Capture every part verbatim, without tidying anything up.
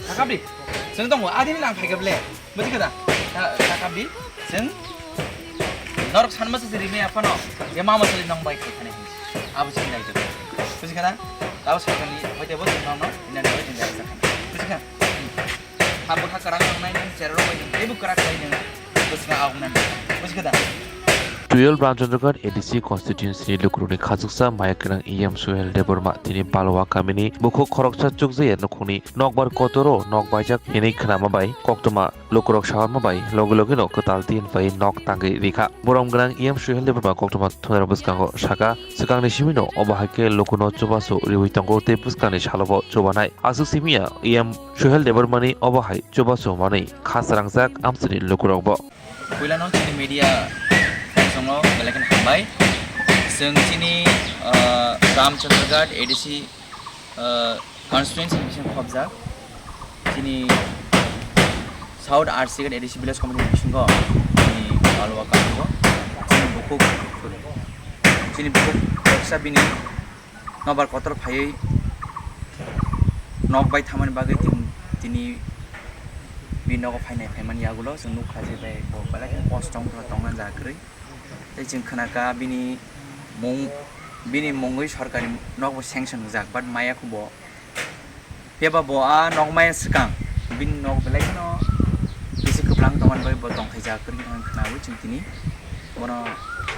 Sakabdi, chwng tongo, adini nang phaikha ble. Buji kada? Sakabdi, chwng norok sanma se rimi aphano, ya mama sali nong bai khai khani. Abo sini dai jok. Buji kada? Abo sakani, hoite bo chwng nong no, ina dai jok. Buji kada? Habo kha kwrak tongnai nang, cherok bai nang, teibo kwrak bai nang. Bwswk augna. Bwswk da. Twelve Ramchandraghat A D C constituency ni lukurokni khachuksa maya gwnang E M Suhel Debbarma tini Balwa kamini bukhuk khoroksa chukjaya nukhungni nokbar kotoro nok baijak hinwi khnama bai koktwma lukurok saharma bai logi logino kwtal tin bai nok tangwi rikha. Borom gwnang E M Suhel Debbarma koktwma thungnai bwskango saka, swkangni simino obo hai khe lukuno chubachu riwi tongo tei bwskangni salobo chubanai. Aswk simiya E M Suhel Debbarmani obo hai chubachu manwi kha srangjak amchaini lukurokbo. Puilano chini media friends-no belai kheno hambai. Chwng chini, ah, Ramchandraghat A D C, ah, constituency ni bisingo khobjak. Chini South R C Ghat A D C village committee ni bisingo chini Balwa kamungo chini bukhuk, chini bukhuk khoroksa bini nobar kotor phaiwi nok bai thamani bagwi tin-, tini bini nogo phainai phaimani yagulo chwng nukha je bai bo belai kheno kosto wngkha tongna ja kwrwi. Tei chwng khwnakha bini mung, bini mungwi sorkari nokbo sanction wngjak, but maya khubo. Phiya ba bo a nok maya swkang bini nok belai kheno bisi kwblang tongmani bagwi bo tongthaijak kwrwi wngkha khnaui chwng tini bono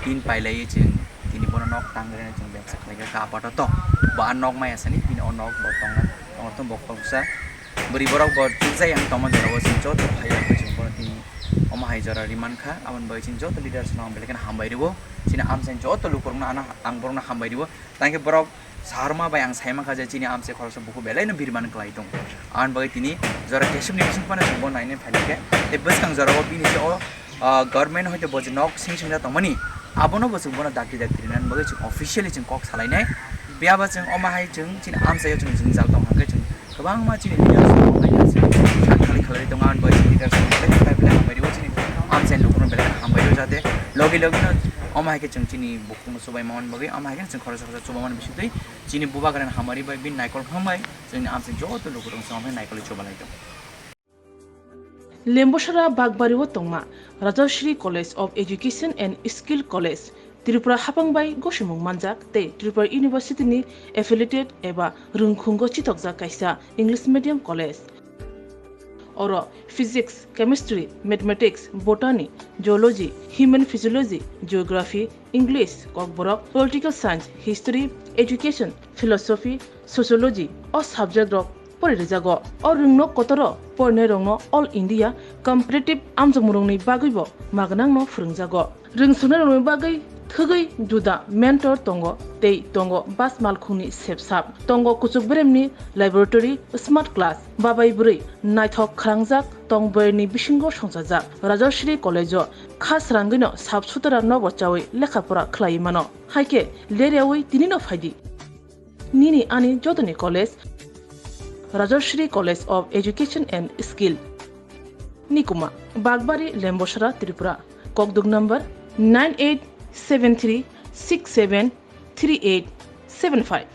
tin pailaiwi chwng tini bono nok tangwi chwng bebsa khlaikha kha apato to bo a nok maya sani bini o nok bo tongna tongthok bo khoroksa bwrwi borok bo chukjai ang tongma jorao chwng joto phaiwi chwng bono tini omo hai jora ri mankha aboni bagwi chwng joto leaders no ang belai kheno hambai rwo chini amchaini joto lukurokno ano ang borokno hambai rwo tangkhe borok Saharma bai ang sai mankha je chini amchai khoroksa bukhuk belai no birman kwlai tongo. Aboni bagwi tini jora keswk ni bising phano chwng bo nainai phaikha. Tei bwskang jora o bini je o, ah, government hoite bo je nok sing sing tongmani abono bo chwng bono dakti dakti rinani bagwi chwng officially chwng kok salainai. Phiya ba chwng omo hai chwng chini amchai o chwng jwngjal tong hwnkhe chwng kwbangma chini leaders rok bai sak khali khalai tongo. Aboni bagwi chini leaders rok belai belai hambai rwo chini amchai lukurokno belai hambai rwo jate logi logi no omo hai khe chwng chini bukhuk no chubai mani bagwi omo hai khe chwng khoroksa khoroksa chuba mani bisingtwi. Chini bubagrani hamari bai bini naikol phang bai chwngni amchai joto lukurok chwng phai naikol chubalai tongo. Lembosara Bakbari o tongma Rajashri College of Education and Skill College, Tripura hapang bai gosimung manjak tei Tripura University ni affiliated eba rwngkhungo chitokjak kaisa English medium college. Oro physics, chemistry, mathematics, botany, zoology, human physiology, geography, English, Kokborok, political science, history, education, philosophy, sociology o subject rok pori rijago. O rwngno kotoro porinai rokno All India competitive amjokmung rokni bagwi bo magnang no phwrwngjago. Rwngsuknai rokni bagwi thwgwi juda mentor tongo tei tongo bas malkhungni sepsap, tongo kuchuk beremni laboratory, smart class, babai bwrwi naithok khwlangjak tong boyarni bisingo songchajak Rajashri College o kha srangwino sap sutara nobo chawi lekha pora khlaiwi mano. Haikhe leryawi tinino phaidi. Nini ani jotoni college, Rajashri College of Education and Skill. Nikuma, Bakbari, Lembosara, Tripura. Kokduk number nine eight seven three six seven three eight seven five.